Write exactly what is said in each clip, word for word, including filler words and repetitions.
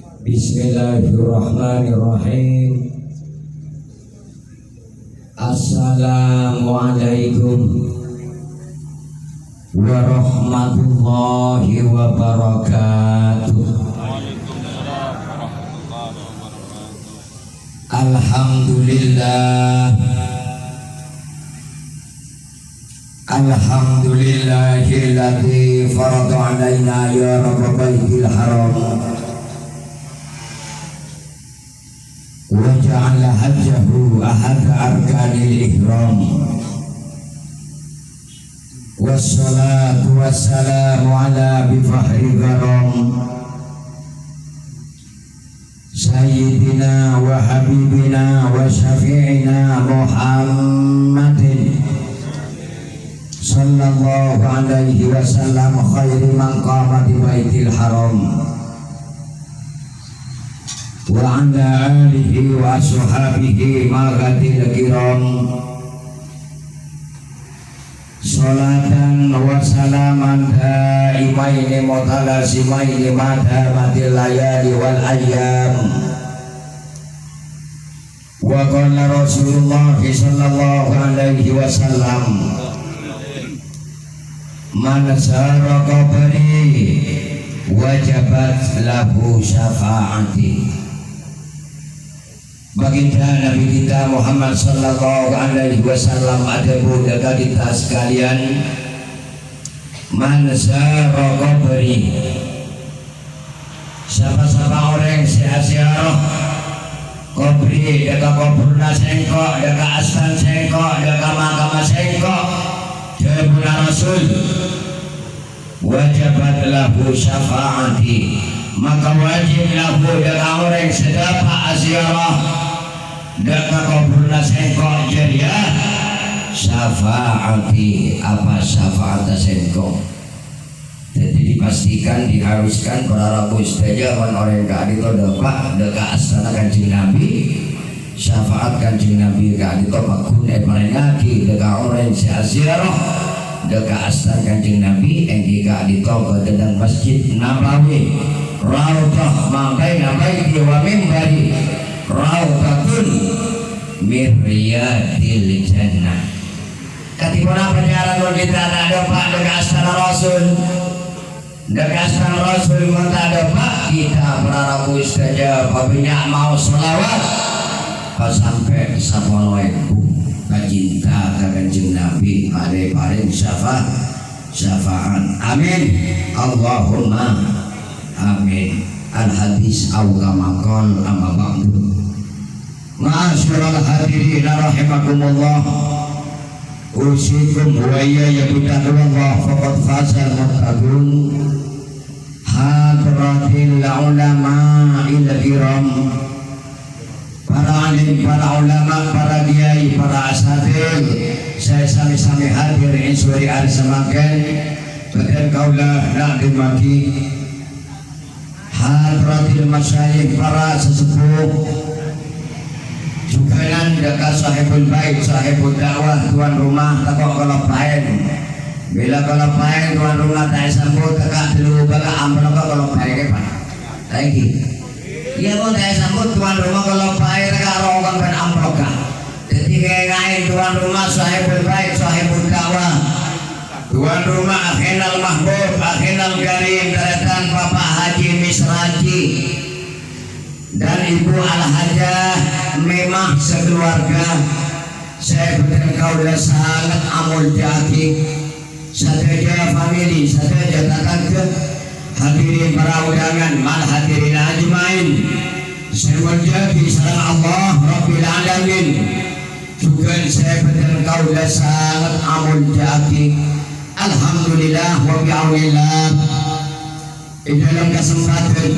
Bismillahirrahmanirrahim. Assalamualaikum warahmatullahi wabarakatuh. Alhamdulillah. Alhamdulillahilladzi farada alaina ya Rabba Baitil Haram wa ja'ala hajjahu ahada arkanil ihram. Wassalatu wassalamu ala bi fahri karam Sayyidina wa habibina wa syafi'ina Muhammadin sallallahu alaihi wasallam khairi man qama bi baitil haram wa ala alihi wa ashabihi maghadil kiram. Sholatan wa salaman daimaini mutalazimaini ma damatil layali wal ayyam. Wa qala Rasulullah sallallahu alaihi wasallam, "Man zara qabri wajabat lahu syafa'ati." Baginda Nabi kita Muhammad sallallahu alaihi wasallam adhâbu dâ' ka kita sakaliyan, "Man zara qabri," sapa-sapa orèng sè aziarah qabri, dâ' ka koburna sèngko', dâ' ka astan sèngko', dâ' ka makamma sèngko', dhâbuna Rasul, "Wajabat lahu syafa'ati," maka wajib lahu dâ' ka orèng sè dâpa' aziarah dâ' ka koburna sèngko' jârèya syafa'ati, apa syafa'atta sèngko'. Jadi dipastikan, diharuskan para rabu sadhâjâ mon orèng ka'dinto dâpa' dâ' ka astana Kanjeng Nabi, syafaat Kanjeng Nabi ka'dinto pagghun èparèngaghi dâ' ka orèng sè aziarah dâ' ka astana Kanjeng Nabi, èngghi ka'dinto bâdâ neng Masjid Nabawi, raudhah ma baina baiti wa mimbari, raudhatun min riyadil jannah. Kadhi ponapa carana mon kita ta' dâpa' dâ' ka astana Rasul? Dâ' ka astana Rasul mon ta' dâpa', kita para rabu sadhâjâ pabânnya' maos shalawat, pasampè' sapolo èbu, pacinta ka Kanjeng Nabi, parè-parèng syafa-, syafaat. Amin. Allahumma amin. Al-hadis aw kama qal, amma ba'du. Ma'asyiral hadirin rahimakumullah. Usikum wa iyaya bitaqwallah, faqad fazal muttaqun. Hadratil ulama'il kiram. Para alim, para ulama, para kiai, para asatidz, sè sami-sami hadir è sore arè samangkèn, bhâdhân kaulâ na'dhimaghi. Hadratil masyayikh, para sesepuh. Jhughân dâ' ka Sahibul Bait, Sahibud Da'wah, tuan rumah, tako' kaloppaèn. Bilâ kaloppaèn, tuan rumah ta' èsambut, tèka' dâllu bâkal amploppa kaloppaèn, Pak. Saènggi. Iyâ, mon ta' èsambut, tuan rumah kaloppaèn, tèka' rokon bân amploppa. Dhâddhi, ngènga'è tuan rumah, Sahibul Bait, Sahibud Da'wah. Tuan rumah akhinal mahbub, akhinal karim, tarètan Bapak Haji Misraji, dan Ibu Al-Hajah Memah sakeluarga, sè bhâdhân kaulâ sanget amoljâ'aghi. Sadhâjâ famili, sadhâjâ tatangghâ, hadirin para undangan, ma'al hadirin ajma'in, sè èmoljâ'aghi sareng Allah Rabbil Alamin. Jhughân sè bhâdhân kaulâ sanget amoljâ'aghi. Alhamdulillah wa bi'aunillah. È dâlem kasempadhân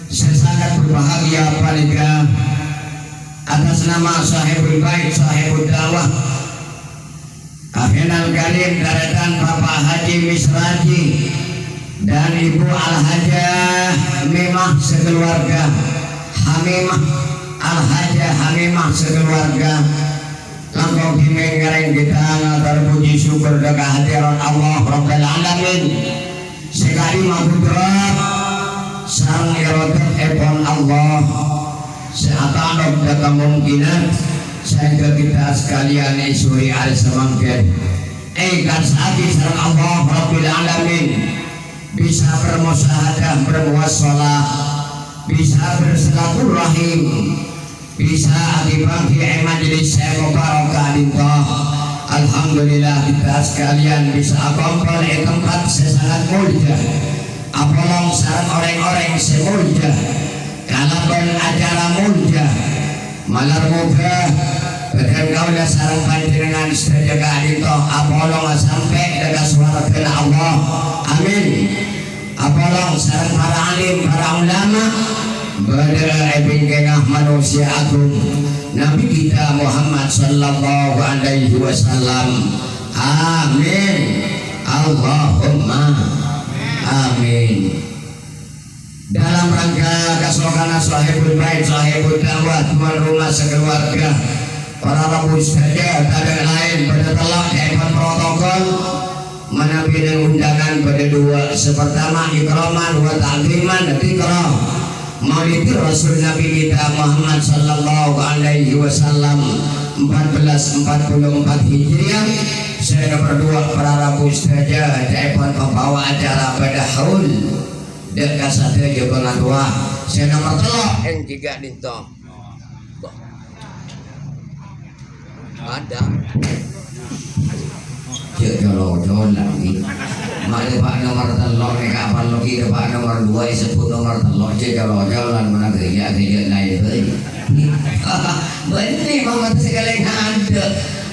sè sanget berbahagia panèka, atas nama Sahibul Bait, Sahibud Da'wah, akhinal karim, tarètan Bapak Haji Misraji, dan Ibu Al-Hajah Memah sakeluarga, Hamimah, Al-Hajah Hamimah sakeluarga, langkong ghimèng ngèrèng kita ngator puji syukur dâ' kahadiran Allah Rabbal Alamin. Sè ka'dimma kudrat sareng Pagghâbhâ'èpon Allah sè atanop dâ' kamongkènan, saèngghâ kita sakalèyan è sore arè samangkèn èkarsa'aghi sareng Allah Rabbil Alamin, bisa bermusahadah, bermuwasalah, bisa bersilaturahim, bisa adhibânghi è majelis sè mobarok ka'dinto. Alhamdulillah, kita sakalèyan bisa akompol è tempat sè sangat molja, apolong sareng orèng-orèng sè molja, kalabân acara molja. Malar moghâ bhâdhân kaulâ sareng panjhennengngan sadhâjâ ka'dinto apolong sampè' dâ' ka sowarghâna Allah. Amin. Apolong sareng para alim, para ulama, bâdâ è bingkèngnga manossa agung, Nabi kita Muhammad sallallahu alaihi wasallam. Amin. Allahumma amin. Dalam rangka kasokanna Sohibul Bait, Sohibul Dakwah, tuan rumah sekeluarga, para rabu sadhâjâ, tadâ' laèn bâdâ tello' ca'èpon protokol. Manabi neng undangan bâdâ duwâ'. Sè partama, ikraman wa ta'dhiman, dzikra Maulidi Rasul Nabi kita Muhammad sallallahu alaihi wasallam, empat belas empat puluh empat Hijriah. Sè nomer duwâ', para rabu sadhâjâ, ca'èpon pambawa acara bâdâ haul. Dâ' ka sadhâjâ bangatowa. Sè nomer tello', èngghi ka'dinto. Ada. Cè' colo-colon, ngghi. Ma'lè, Pak, nomer tello' nèka, apa lagi, Pak, nomer duwâ' èsebbhut nomer tello', cè' colo-colon, mana gaya-gaya laèn bhâi. Bânnè, Mamat, sakalèyan ada.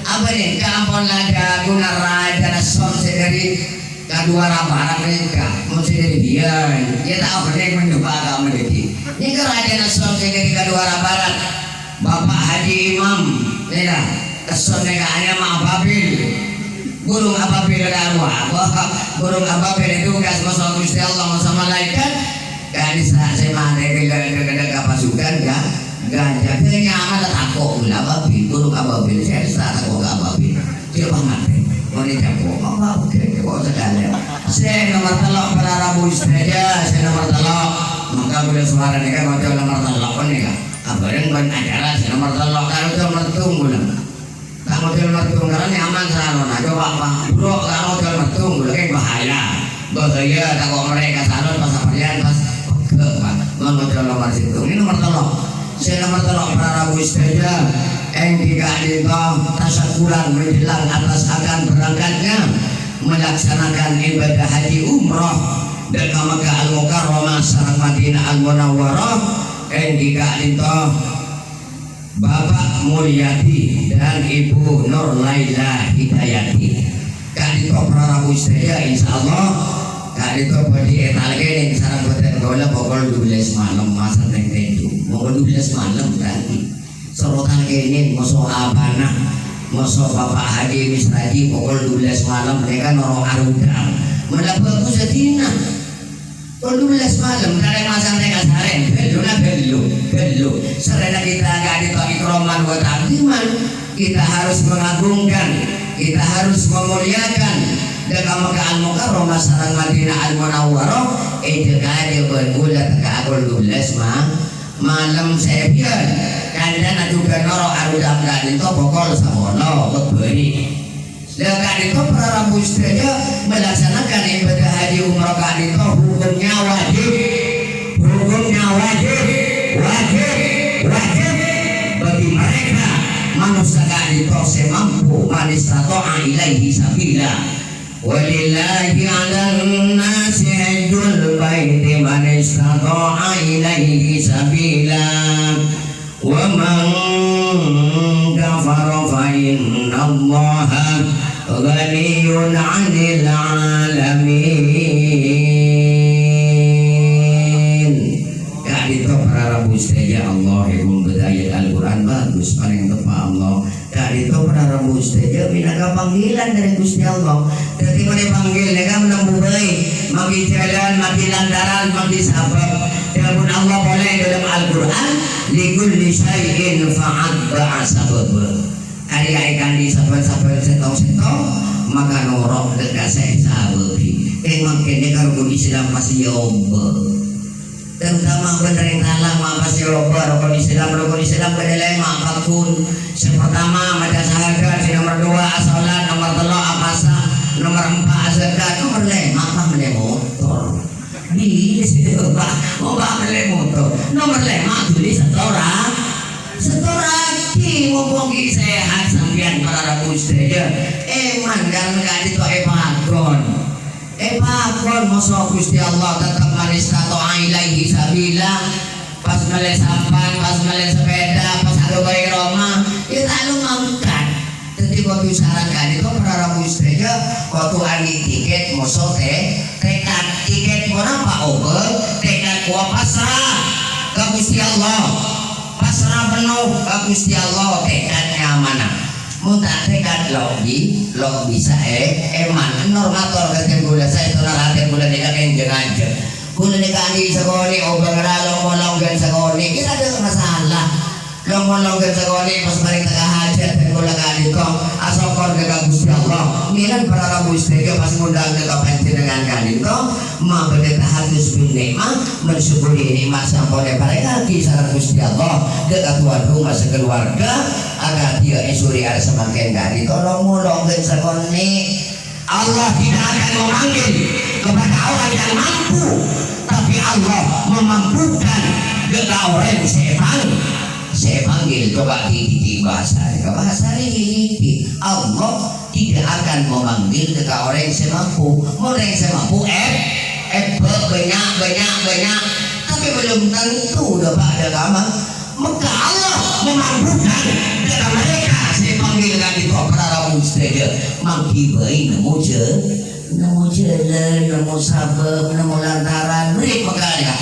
Apa nèka ampon la dhâguna rajâna som sè dâri Kadhuwâ ra-para nèka, mon sè dâri biyân, iyâ ta' onèng mendhupa ka mandhâddhi. Nèka rajâna esson sè dâri kadhuwâ ra-para. Bapa' Haji Imam, nèka, esson nèka anyama Ababil. Burung Ababil kadhuwâ. Burung Ababil itu bekas moso Gusti Allah, moso malaikat. Ka'dissa' sè matè bilâ dâ'-kadâ' ka pasukan, ka? Gajah. Kèng nyaman la tako' ghulâ ababil, burung ababil. Sè ta' tako' ka ababil. Cè' pangatè. Mon ècako', apa oke, kok sakalèyan. Sè nomer tello', para rabu sadhâjâ, sè nomer tello'. Mangka ghulâ sowarana nèka ngoca' nomer tello' nèka. Abhâreng bân acara sè nomer tello', kan ngoca' mertung ghulâ. Ta' model mertung, karena nyaman sarana. Coba, Pak, buru' karo model mertung, lagi bahaya. Bahaya, tako' mereka salon pas saparèyan, pas pegghâ', Pak. Mon model nomor sèttong. Ini nomor tello'. Sè nomor tello', para rabu sadhâjâ, èngghi ka'dinto tasyakuran menjelang atas akan berangkatnya melaksanakan ibadah haji umroh dâ' ka Makkah Al-Mukarramah sareng Madinah Al-Munawwarah, èngghi ka'dinto Bapak Mulyadi dan Ibu Nur Laila Hidayati. Ka'dinto para rabu sadhâjâ, insyaallah, ka'dinto bhâdhi ètalkènè sareng bhâdhân kaulâ pokol dubellâs malem, masa neng tentu. Pokol dubellâs malem, kan? Soro talkènè, moso abana, moso Bapak Haji Misraji pokol dubellâs malem, mereka noro' arudhâng. Malah bagus jadina. Pokol dubellâs malem, tarèma santai kasarèn, ghâllu la ghâllu, ghâllu. Sarrèna kita ka'dinto ikraman wa ta'dhiman, kita harus mengagungkan, kita harus memuliakan dâ' ka Makkah Al-Mukarramah sareng Madinah Al-Munawwarah, èjhâ-kajhâ bân ghulâ tèka pokol dubellâs ma-, malem sè biyân. Kancana jhughân noro' arudhâng ka'dinto pokol sapolo, kebâri. Lah, ka'dinto para rabu sadhâjâ melaksanakan ibadah haji umroh ka'dinto hukumnya wajib. Hukumnya wajib, wajib, wajib bagi mereka manossa ka'dinto sè mampu, man istata'a ilaihi sabila. Walillahi 'alan nasi hajjul baiti man istata'a ilaihi sabila. Wa man kafara fa innallaha ghaniyyun 'anil 'alamin. Ka'dinto para rabu sadhâjâ, Allah, èbhungkes ayat Al-Qur'an bagus, palèng teppa' Allah. Ka'dinto para rabu sadhâjâ mènangka panggilan dâri Gusti Allah. Dhâddhi mon èpanggil nèka nembu bhâi, manggi jhâlân, manggi lantaran, manggi sabâb. Dhâbuna Allah polè dâlem Al-Qur'an, "Likulli syai'in fa'atba'a sababa." Arèya èkandhi sabbhân-sabbhân sèttong-sèttong, maka noro' dâ' ka sè èsabâbi. Kèng mangkèn nèka rukun Islam pas èobâ. Terutama bân rèng talang, ma' pas nyolobâ rokon Islam, rokon Islam bâdâ lèma' pagghun. Sè partama maca syahadat, sè nomer duwâ' asholat, nomer tello' apasa, nomer empa' azakat, nomer lèma' pas mellè motor. Bisa, Pak, mau Pak mellè motor. Nomer lèma' dhuli setora-, setoraghi, mumpung ghi' sehat sampèyan para rabu sadhâjâ. Èman kan ka'dinto èpakon. Èpakon moso Ghustè Allah, tetep man istata'a ilaihi sabila. Pas mellè sampan, pas mellè sepèda, pas aghâbây roma, ya ta' lo mangkat. Dhâddhi kodhu saran ka'dinto para rabu sadhâjâ, kodhu andi' tiket moso te-, tekad. Tiket ponapa obâ? Tekad kowa pasra ka Ghustè Allah. Pasra penno ka Ghustè Allah, tekad nyamana. Mon ta' tekad, lo' bi-, lo' bisa è-, èman. Enor mator ka dhân kaulâ, saèstona ratèn kaulâ nèka kèng jhâng-ajhâng. Kaulâ nèka andi' sakonè', obâng ra long-molong ghân sakonè', kèra tadâ' masalah. Long-molong ghân sakonè' pas marèng tekka hajhât dhân kaulâ ka'dinto, asokkor ka Ghustè Allah. Mèlana para rabu sadhâjâ pas ngundang ka panjhennengngan ka'dinto, mabâdâ tahadus bin ni'mah, mensyukuri nikmat sè ampon èparèngaghi sareng Ghustè Allah, ka katowan roma sakaluwarga, akadhi èsori arè samangkèn ka'dinto, long-molong ghân sakonè'. Allah tidak akan memanggil kepada orang yang mampu, tapi Allah memampukan ka orèng sè èpang-, sè èpanggil. Coba di, di, di bahasa, bahasa ini, Allah tidak akan memanggil ka orèng sè mampu. Mon orèng sè mampu, eh, eh, ba-, banyak, banyak, banyak. Tapi belum tentu dapat ada kamar. Maka Allah memampukan ka mereka sè èpanggil ka'dinto para rabu sadhâjâ. Manggi bhâi nemmo jhâ-, nemmo jhâlân, nemmo sabâb, nemmo lantaran. Bherri' maka nèka.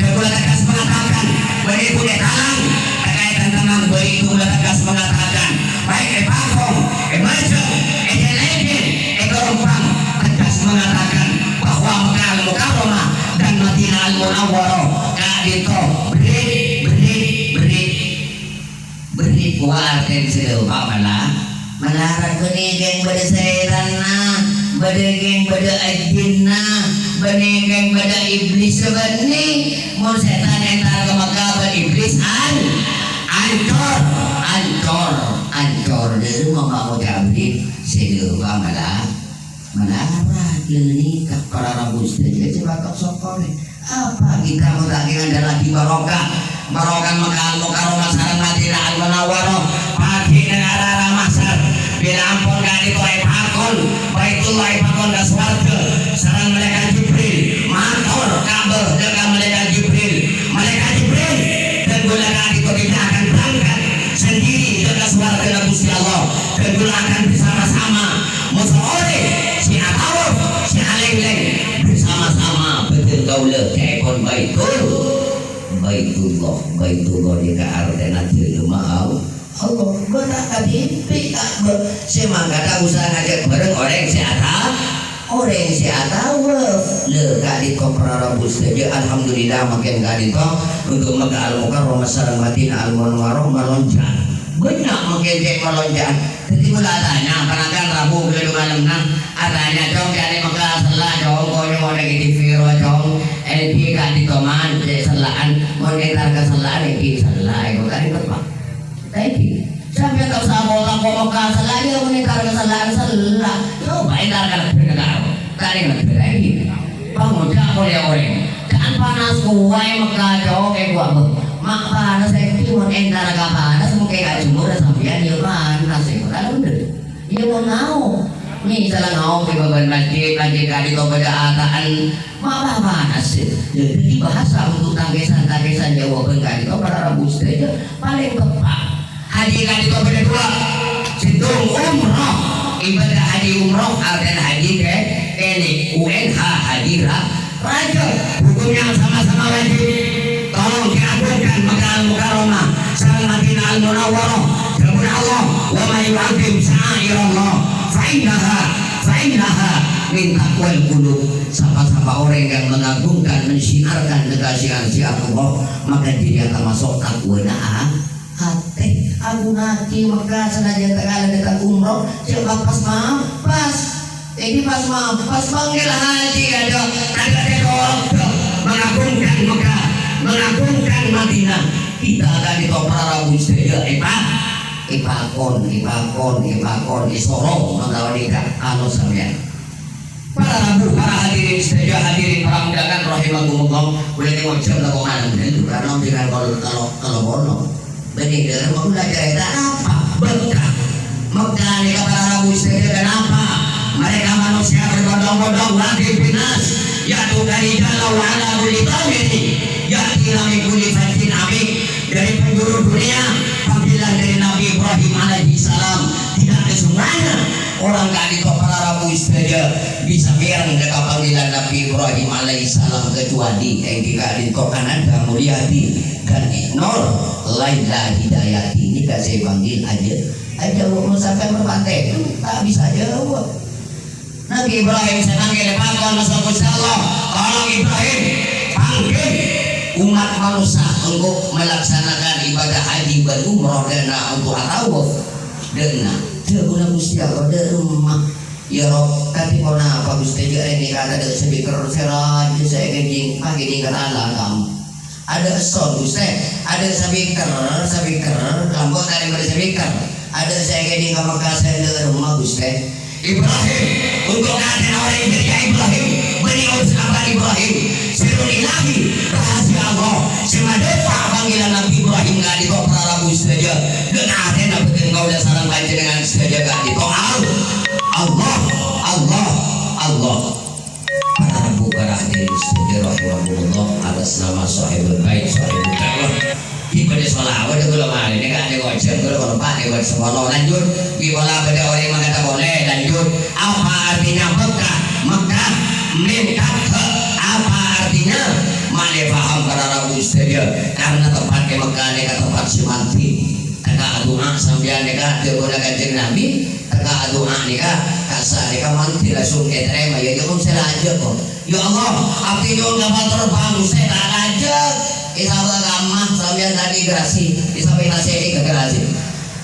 Dhân kaulâ tegas mengatakan, bânnè budi talang, terkait tentang bhâi kaulâ tegas mengatakan, baik è Pakong, è Majheng, è Jhâlâjhâng, è Karompang, tegas mengatakan bahwa Mekah Al-Mukarramah dan Madinah Al-Munawwarah ka'dinto bherri', bherri', bherri'. Bherri' kowa artèna sè dâpa' mala. Malarat bânnè kèng bâdâ sètanna, bâdâ kèng bâdâ ajinna, bânnè kèng bâdâ iblis bânnè. Mon sètan entar ka Mekah bân iblis an-, ancor, ancor, ancor. Dâri mama ngoca' bherri' sè dâpa' mala. Malarat ghânèka para rabu sadhâjâ, coba ta' sokkorè. Apa kita mon ta' ngandellaghi barokah? Barokah Mekah Al-Mukarramah sareng Madinah Al-Munawwarah. Paghi' neng ara-ara mahsyar, bilâ ampon ka'dinto èpakon, Baitullah èpakon ka sowarghâ, sareng Malaèkat Jibril. Mator kabâ dâ' ka Malaèkat Jibril. Malaèkat Jibril, dhân kaulâ ka'dinto tidak akan berangkat sendiri dâ' ka sowarghâna Ghustè Allah. Dhân kaulâ akan bersama-sama. Moso orèng sè atawaf, sè alènglèng, bersama-sama bhâdhân kaulâ ca'èpon Baitul, Baitullah, Baitullah nèka artèna jhâlâ ma' Allah. Allah, bâ' ta' kadhibi' Ka'bah, sè mangkada usaha ngajhâk bhâreng orèng sè ata-, orèng sè atawaf. Lè, ka'dinto para rabu sadhâjâ, alhamdulillah, mangkèn ka'dinto untuk Makkah Al-Mukarramah sareng Madinah Al-Munawwarah malonjhâr. Bânnya' mangkèn cè' malonjhâr. Dhâddhi kaulâ atanya, panakan rabu ghâllu malemma, atanya, "Cong, ca'na Mekah sella', Cong, konyong neng T V rowa, Cong." Èngghi ka'dinto man, cè' sella'an, mon entar ka sella'an, èngghi sella', èko ka'dinto, Pak. Ta' èngghi. Sampèyan ta' osa apola ko' Mekah sella', iyâ, mon entar ka sella'an, sella'. Coba entar ka negghârâ karo. Ta' neng negghârâ èngghi. Pangoca' polè orèng. Ca'an panas kowa è Mekah, Cong, èko abâ. Ma' panas èngghi, mon entar ka panas, mangkèn ka jemur sampèyan, iyâ panas, èko. Ta' bhender. Iyâ, mon ngaok. Misalla ngaok è bâbâna masjid, masjid ka'dinto bâdâ ata'an. Ma' panas, sè. Dhâddhi bahasa untuk tangkèsan-tangkèsan jawabhân ka'dinto para rabu sadhâjâ palèng teppa'. Haji ka'dinto bâdâ duwâ'. Sèttong umroh, ibadah haji umroh, artèna haji kè-, kènè', U N H, haji ra-, Rajâ, hukum yang sama-sama wajib. Tolong diagungkan Makkah Al-Mukarramah sareng Madinah Al-Munawwarah. Dhâbuna Allah, "Wa may yu'azzim sya'airallah fa innaha, fa innaha min taqwal qulub." Sapa-sapa orèng yang mengagungkan, mensyiarkan kekasih-kekasih Allah, maka dia termasuk takwana a-, Atè, agungaghi Mekka sanajjân ta' kala dâteng umroh, cè' pas-mapas. Èngghi pas-mapas, panggil haji, adâ', adâ' tètolok, mengagungkan Mekka. mengagungkan Madinah. Kita ka'dinto para rabu sadhâjâ èpa-, èpakon, èpakon, èpakon, èsoro, mangkana nèka anu sampèyan. Para rabu, para hadirin sadhâjâ, hadirin para undangan rahimakumullah, kaulâ nèko jam la kok malem, karena dengan kalau, kalau, kalau bono. Bânnè dhâremma kaulâ carèta apa? Mekkah. Mekkah nèka para rabu sadhâjâ, kenapa? Mereka manusia berbondong-bondong, wahid bin nas, ya'tuka rijalan wa ala kulli dhamirin, ya'tina min kulli fajjin amiq. Dari penjuru dunia, panggilan dari Nabi Ibrahim alaihissalam. Tidak ada semuanya orang ka'dinto para rabu sadhâjâ bisa mèreng ka panggilan Nabi Ibrahim alaihissalam, kecuali èngghi ka'dinto Ananda Mulyadi dan Nur Laila Hidayati. Nèka sè èpanggil ajâ-, ajâwâb, mon sampèyan merpati, ta' bisa jâwâb. Nabi Ibrahim sè èpanggil èpakon, maso' Ghustè Allah, "Tolong Ibrahim, panggil umat manossa untuk melaksanakan ibadah haji bân umroh dâ'na untuk atawaf dâ'na." Dhâbuna Ghustè Allah, "Dhâremma, ya Rabb, kadhi ponapa Ghustè, jâ' rèng nèka tadâ' speaker sè rajâ sè èkèjing, paghi nèka talakam." Adâ' sound, Ghustè. Adâ' speaker, speaker, lambâ' ta' rèng bâdâ speaker. Adâ' sè èkèjing ka Mekkah sè dhâremma, Ghustè. Ibrahim, untuk atèna orèng jârèya Ibrahim, bânnè urus apa Ibrahim. Sirrul ilahi, rahasia Allah, sè madâpa' panggilan Nabi Ibrahim ka'dinto para rabu sadhâjâ. Dâ' atèna bhâdhân kaulâ sareng panjhennengngan sadhâjâ ka'dinto. Al-, Allah, Allah, Allah. Para rabu, para hadirin sadhâjâ rahimakumullah, atas nama Sohibul Bait, Sohibul Dakwah, dibâdâ sholawat, kaulâ marèna, nèka, nèka, ojhân, kaulâ, kaulâ, Pak, nèka, sepuluh, lanjut. Bi' pola bâdâ orèng mangkata polè, lanjut. Apa artinya Mekkah? Mekkah, mènta, apa artinya? Malè paham para rabu sadhâjâ, karena tempat è Mekkah nèka tempat sè mandhi. Tèka adu'a sampèyan nèka, dhâbuna Kanjeng Nabi, tèka adu'a nèka, kassa' nèka mandhi langsung ètarèma, ya, nyo'on sè lajâ, kok. Ya Allah, abdhi nyo'on kapal terbang, sè ta' lajâ. Èsabâ' kamma sampèyan tadi gerasi, èsabâ' tasè' ka gerasi.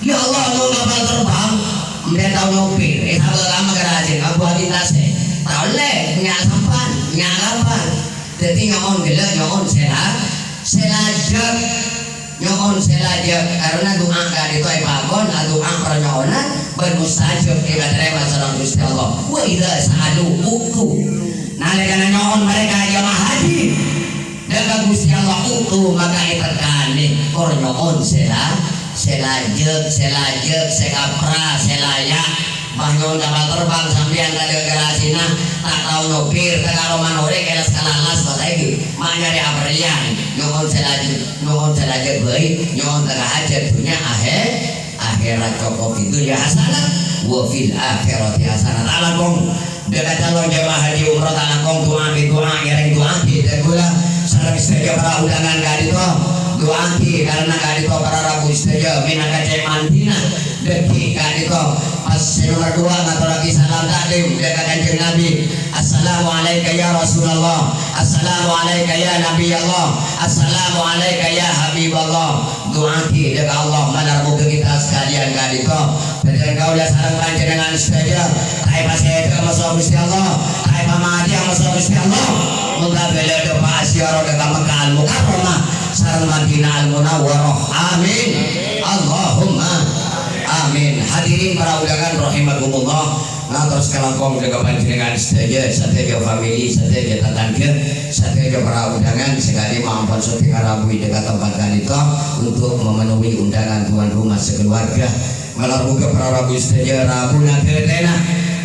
Ya Allah, nyo'on kapal terbang, sampèyan tao nyopir, èsabâ' kamma gerasi, abu ati tasè'. Ta' ollè, nya' sampan, nya' kapal. Dhâddhi nyo'on ghellâ', nyo'on sè la-, sè lajâ. Nyo'on sè lajâ, karena du'a ka'dinto èpakon, adu'a parnyo'onan, bân mustajab èkatarèma sareng Ghustè Allah. "Wa idza sa'alu u'tu." Nalèkana nyo'on mereka jamaah haji dâ' ka Ghustè Allah, u'tu, maka ètekkanè. Kor nyo'on sè la-, sè lajâ, sè lajâ, sè kapra, sè laya'. Bâ nyo'on kapal terbang sampèyan tadâ' garasina, ta' tao nyopir, ta' karo manorè, kelas kalalas, pas saènggi. Ma' nyarè aparèyan, nyo'on sè lajâ, nyo'on sè lajâ bhâi, nyo'on tèka hajhât dhunnya ahè-, akhèrat, cokop fid dunya hasanah, wa fil akhirati hasanah. Ta' langkong, dâ' ka calon jamaah haji umroh ta' langkong, du'a bi' du'a, ngèrèng du'a bi' dâ' kaulâ, sareng sadhâjâ para undangan ka'dinto, du'a bi' karena ka'dinto para rabu sadhâjâ, mènangka cè' mandhina. Dhâddhi, ka'dinto, pas sè nomer duwâ' ngatorraghi salam takdim dâ' ka Kanjeng Nabi. "Assalamu alaika ya Rasulullah. Assalamu alaika ya Nabi Allah. Assalamu alaika ya Habiballah." Du'aaghi dâ' ka Allah, malar moghâ kita sakaliyan ka'dinto, bhâdhân kaulâ sareng panjhennengngan sadhâjâ, ta' èpasèdhâ maso' Ghustè Allah, ta' èpamatèya maso' Ghustè Allah. Moghâ bhâlâ dâpa' ziyarah dâ' ka Mekkah Al-Mukarramah sareng Madinah Al-Munawwarah. Amin. Allahumma amin. Hadirin para undangan rahimakumullah, ngatos kalangkong dâ' ka panjhennengngan sadhâjâ, sadhâjâ famili, sadhâjâ tatangghâ, sadhâjâ para undangan, sè ka'dinto ampon sè èkarabui dâ' ka tempat ka'dinto untuk memenuhi undangan tuan rumah sekeluarga. Malar moghâ para rabu sadhâjâ, rabuna dhâtèna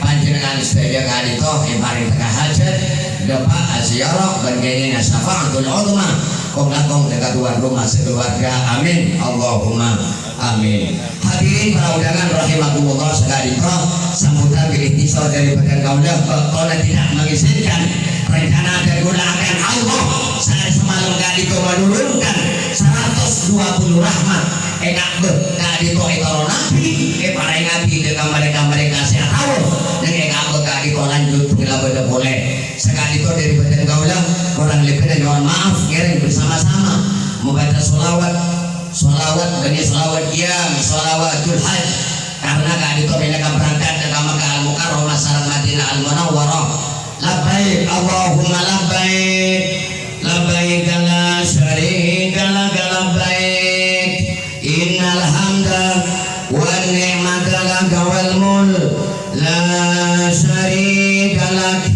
panjhennengngan sadhâjâ ka'dinto èparèng tèka hajhât, dâpa' ziyarah bân kèngènga syafa'atul uzma, kong-langkong dâ' ka tuan rumah sekeluarga. Amin. Allahumma amin. Hadirin para undangan rahimakumullah saka'dinto, sambutan bilih tisor dâri bhâdhân kaulâ, bâktona tidak mengizinkan, rencana dâri kaulâ akan Allah sehari semalam ka'dinto menurunkan seratus dua puluh rahmat. È Ka'bah ka'dinto ètoronaghi, èparèngaghi dâ' ka mereka-mereka sè atawaf. Neng è Ka'bah ka'dinto lanjut bhâlâ bâdâ polè. Saka'dinto dâri bhâdhân kaulâ, korang lebbina nyo'on maaf, ngèrèng bersama-sama membaca sholawat, sholawat bânnè sholawat qiyam, sholawatul hajj. Karena ka'dinto mènangka berangkat dâ' ka Makkah Al-Mukarramah sareng Madinah Al-Munawwarah. Labbaik Allahumma labbaik. Labbaik la syarika Labbaik, innal hamda wan ni'mata laka wal mulk, la syarika lak.